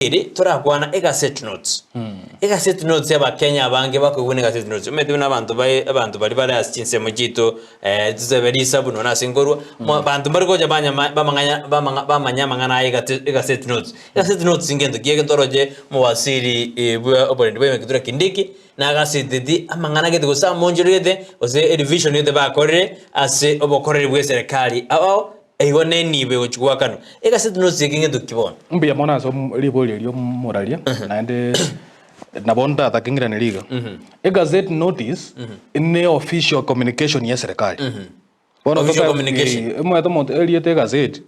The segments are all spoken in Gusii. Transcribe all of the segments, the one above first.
Eri torakwana egazette notes. Egazette notes abakenya abange bakoigwa na egazette notes. Omanyete buna abanto bae abanto baria bare ase chinsemo chiaito totabe risabu nonye ase nkorwa, mo abanto mbare gocha banyama bamang'anya bamang'a bamanya amang'ana aya egate egazette notes. Egazette notes ngento ki egento oroche omowaziri bwa oborendi bwa Kithure Kindiki nagaseteti amang'ana gete gose amonchorerete gose erevision gete bakorire ase obokoreri bwa eserekari ao ao. Igo nenibo egochia goakanwa. Egaseti nosi eke ngento ki bono? Mbuya mono ase ribori erio moraria, naende nabo ndatake ng'iranerie iga. Egazette notice ne official communication ya eserekari. Bono Official tote- communication. eh, omanyete omonto erieta egazeti,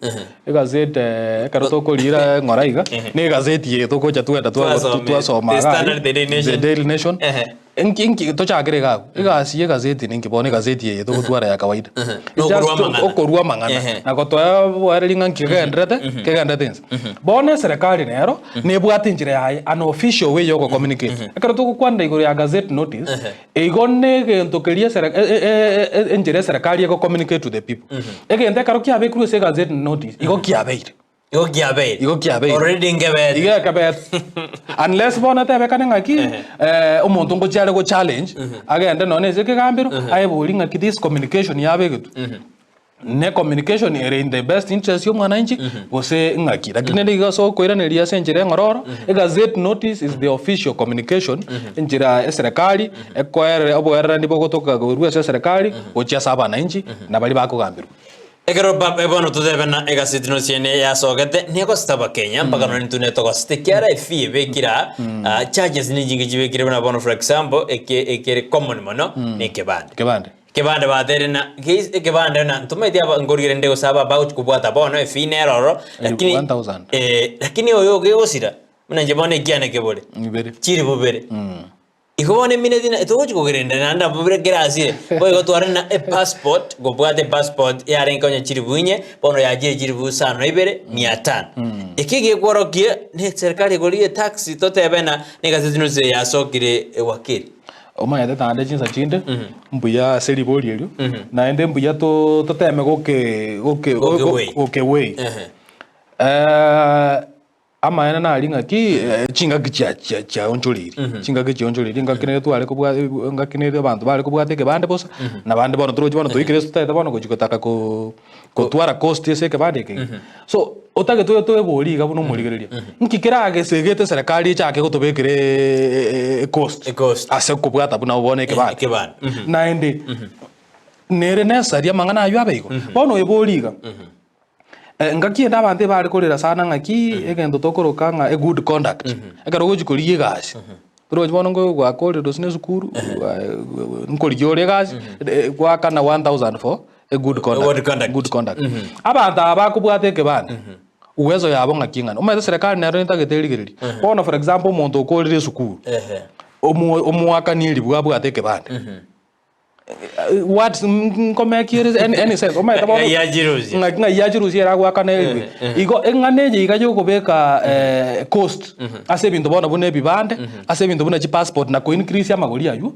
egazeti ekero tokorira ng'ora iga, ne egazeti eye togocha twagenda twa- Twasoma. twasoma The iga aria, Standard, The Daily Nation. The Daily Nation. Ehe. Inki inki tochakere iga abwo, egasi ya egazeti ninki bono egazeti eye togotwara ya kawaida. Na Just okorwa amang'ana. okorwa amang'ana Ehe. na gotoa oboereri ng'a nki kegenderete, kegenderete inse. Bono eserekari nero, nebwate enchera yaye, an official way ya ogo communicate. Ekero togokwanera igoro ya gazette notice, igo na egento keria esere e- e- e- e- enchera eserekari ego communicate to the people. Egento ekero kiabekirwe ase egazette notice, igo kiabeire. Igo kiabeire. Igo kiabeire. Already nkebete. Igo ekebete. Unless bono etebekane ng'aki, eh, omonto ngochia are go challenge, agende nonye ase ekegambero, aeborie ng'aki this communication yabegetwe, ne communication ere in the best interest ya omwananchi, gose ng'aki. Lakini rende igo ase okoiraneria ase enchera eng'ororo, egazette notice is the official communication, enchera eserekari ekoerera oboererani bogotoka korwa ase eserekari, gochia ase abananchi, na baria bakogamberwa. Ekero Papa bono totebe na egaseti nosiene yasogete negosete abakenya mpaka nonye intwe netogosete ekiara efee ebekire aa ah, charges ninyinge chibekire buna bono for example eke ekere common mono ne ekebande. Ekebande. Ekebande batere na geis ekebande na ntomaeti aba nkorigere nde gose aba bagochi kobwata bono efee nere ororo lakini 1000. eh, lakini oyo gegosira buna inche bono ekiane kebore Ibere. chiri bobere. Igo bono emineti na togochi kogerenda naende nabo bire kera asire. Boigo tware na epassport, gobwate epassport yarenge onye chilifu inye, bono yachire chilifu isano na ibere, mia tano. Eki gekworokia ne serikali egorire etax totebe na na egazeti nusu eye yasokire ewakili. Omanyete naende chinsa chinde, mbuya ase ribori erio, naende mbuya to toteme goke goke Gokeweigh. gokeweigh. Ehe. Amaene nari ng'aki chingaki chia chia chiaonchoreiri, chingaki chionchoreiri, engaki nere tware kobwa engaki nere abanto bare kobwata ekebande bosa, na bande bono torochi bono toikire ase totaete bono gochi gotaka koo kotwara cost ase ekebande eke iga. So, otagete oye toebori iga buna omorigereria, nki keragesegete eserekari echake gotobekera ecost Ecost. ase okobwata buna bono ekebande. Ekebande. Naende, nere necessary amang'ana aywo abe igo? Bono oebori iga. Engaki ende abanto ebare korera sana ng'aki egento tokoroka ng'a a good conduct. Ekero ogochi korigia egasi, torochi bono ngo gwakorire gose na esukuru, nkorigia ore egasi, goakana 1000 for a good conduct. Good conduct. Good conduct. Abanto aba bakobwata ekebande, uwezo yabo ng'aki eng'ana. Omanyete serikali nero netagete erigereria. Bono for example omonto okorire esukuru, omo omoakani eribu abwate ekebande. What nkomeki ere any, any sense omanyete bono Ng'ai yachirusia. ng'aki ng'ai yachirusia eragoakana erwe igo eng'ana eye iga yokobeka eh, cost ase ebinto bono buna ebibande ase ebinto buna chipassport na koincrease amagori aywo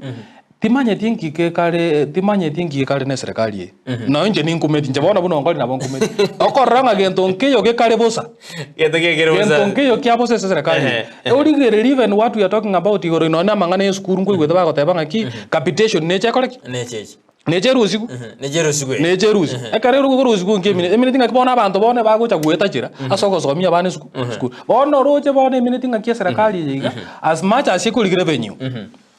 timanyeti nki gekare timanyeti nki gekare na eserekari eye nonya inche ninkumeti inche bono buna onkori nabo nkumeti okorora ng'a gento nkeyo gekare bosa Gento gekere bosa. Gento nkeiyo kia bosa ase eserekari eye. Ehe. Origererie even what we are talking about igoro nonya na amang'ana ya esukuru nkoigwete bagoteba ng'aki capitation neche ekore ki? Neche echi. Neche erusigu. Neche erusigu eye. Neche erusigu. Ekero erusigu nki emineti? Emineti ng'aki bono abanto bono bagocha goeta chira ase ogosomia abana esuku esukuru. Bono oroche bono emineti ng'aki eserekari eye iga as much as ekorigia revenue.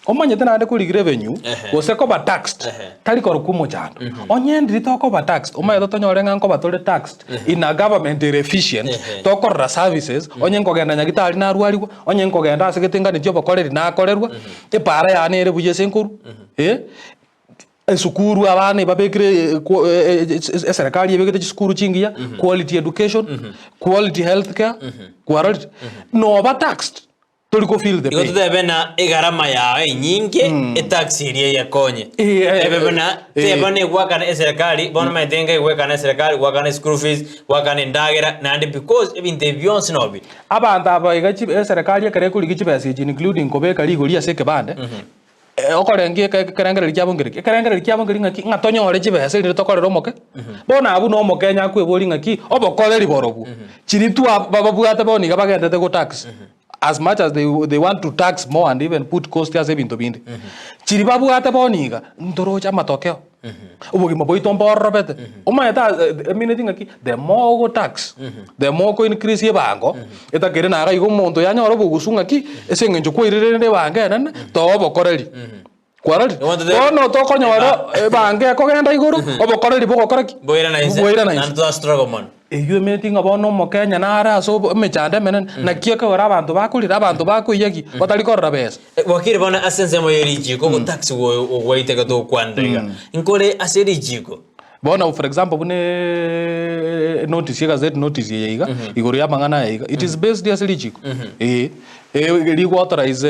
Omanyete naende korigia revenue gose koba taxed tari korokwa omochando. Onye ndiri tokoba taxed, omanyete tonyore ng'a nkoba tore taxed in a government ere efficient, tokorora services, onye nkogenda nyagitari narwarigwa, onye nkogenda ase getenganeti obokoreri nakorerwa, epaara yane ere buya ase nkorwa, eh, esukuru abana ebabekire eserekari ebegete chisukuru chingiya, quality education, quality health care, kwarorire? Noba taxed. Tori ko feel the Igo pain. totebe na egarama yao enyinge etax eria eyekonye. Eh, eh, Ebe buna eh. teba na egwakana eserekari bono omanyete enga egwekana eserekari gwakana eschool fees gwakana endagera naende because ebinto ebi bionsi nobi. Abanto aba iga chi eserekari ekero ekorigia chibesa echi including kobeka rigori ase ekebande. Okorengia eke ekerengererio kiabo nkereki? Ekerengererio kiabo nkeri ng'aki? Ng'a tonyore chibesa erinde tokorere omoke. Bono abwo na omokenya akweboria ng'aki, obokoreri borobwo, chiria twa bababwate bono iga bagenderete go tax, as much as they they want to tax more and even put cost ase ebinto binde. Chiria babwate bono iga, ntoroche amatokeo. Obogima bwaito mbororobete. Omanyete ase emineti ng'aki, the more ogo tax, the more oko increase ebango, etakere naga igo omonto yanyora obogusu ng'aki, ase eng'encho kwairire rende ebango enene, toa obokoreri. Kwarorire? Bono tokonyora ebango ekogenda igoro, obokoreri bogokora ki? Boirana inse. Boirana inse. Naende twa struggle mono. Eyio emineti ng'a bono omokenya nare ase obo emechando emenene, naki ekegora abanto bakorire, abanto bakoiyaki, batari korora besa. Wakiri bono ase ensemo ye richiiko ogotax gwaiteka togokwanera iga. Nkore ase richiiko. Bono for example buna enotice egazeti notice eye iga, igoro ya amang'ana aya iga, it is based ase richiiko eh, rigo authorize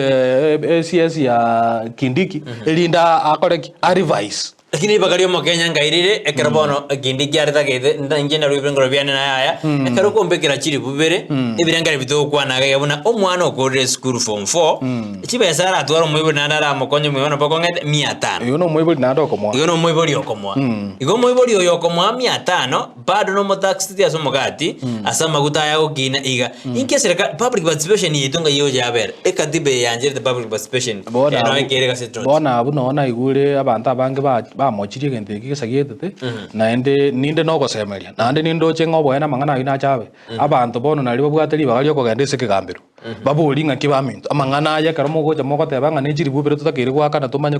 CS ya Kindiki erinde akore ki? A revise. Lakini ribaga ri'omokenya nkairire, ekero bono ekindi kiaretagete, nta- inche narue ebirengererio biane naye aya, ekero okombekera chilifu bibere, ebirengererio bitogokwana iga iga buna omwana okorire esukuru form four, chibesa aratware omoibori naende aramokonye omoibori nabo okong'ete mia tano. Igo na omoibori naende okomoa. Igo na omoibori okomoa. Igo omoibori oyo okomoa mia tano, bado nomotaxiti ase omogati, ase amaguta aya agokina iga. Inki eserekari, public participation yaito ngai egocha yabera? Ekatiba eye yancherete public participation, Bono eye noyo abwo- ekere egazeti notice. bono abwo noo naigure abanto abange ba- bamochirie egento eke gesagietete, naende ninde nogosemeria, naende nindoche ng'a oboene amang'ana ayio nache abe. Abanto bono nario babwate ribaga riokogenda ase ekegambero. Baborie ng'aki baminto, amang'ana aya ekero mogocha mogoteba ng'a ne chiribu ibere totakeire goakana tomanye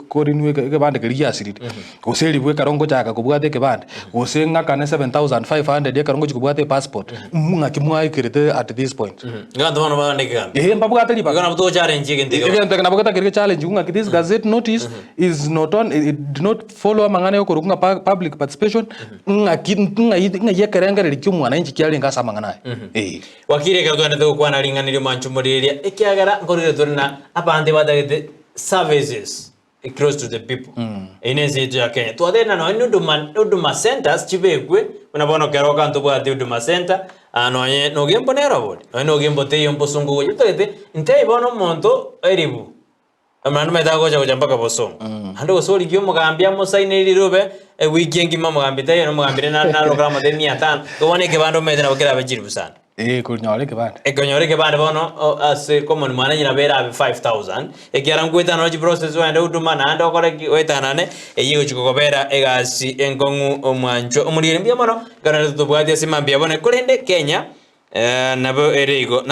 korinwa ekebande keria giasirire, gose eribu ekero ngochaka kobwata ekebande, gose ng'akane 7500 ekero ngochia kobwata epassport, ng'aki mwaekerete at this point. Abanto bono bagende ekegambero. Eeh mbabwate Igo ribaga. nabo togocharenchia egento eke. Egento eke nabo getakeire gechallenge ng'aki this gazette notice is not on it did not follow amang'ana yokorokwa ng'a public participation, ng'aki ng'ai ng'ai ekerengererio kia omwananchi kiarenge ase amang'ana aya. Eeh. Wakiri ekero twaendete gokwana ring'ana ri'omwancho omorigereria, ekiagera nkorire tore na abanto batagete services close to the people. Eyio nense yaito ya Kenya. Twatebire na nonye Huduma, Huduma centers chibekwe, buna bono kero oka ntobwate Huduma center, ah nonye nogembo nero bori, nonye nogembo teiyo mbosongo gocha. Totagete, ntebie bono omonto eribu. Naende omanyete agocha gocha mpaka bosongo. Naende gose origie omogambi amosainere rirobe, ewiki engima omogambi taiyo na omogambi rende nare narokora amotebi mia tano. Igo bono ekebande omanyete nabo kerabe chilifu sana. Ee, konyora ekebande. Ekonyora ekebande bono o- ase common mwananchi nabo erabe 5000, ekiagera nkoetanana chiprocess ogende huduma naende okore ki oetanane, eyio egochi kogobera egasi enkong'u omwanchwa omorigereria mbuya mono, ekero naende totobwati ase mambia bono korende Kenya nabo ere igo.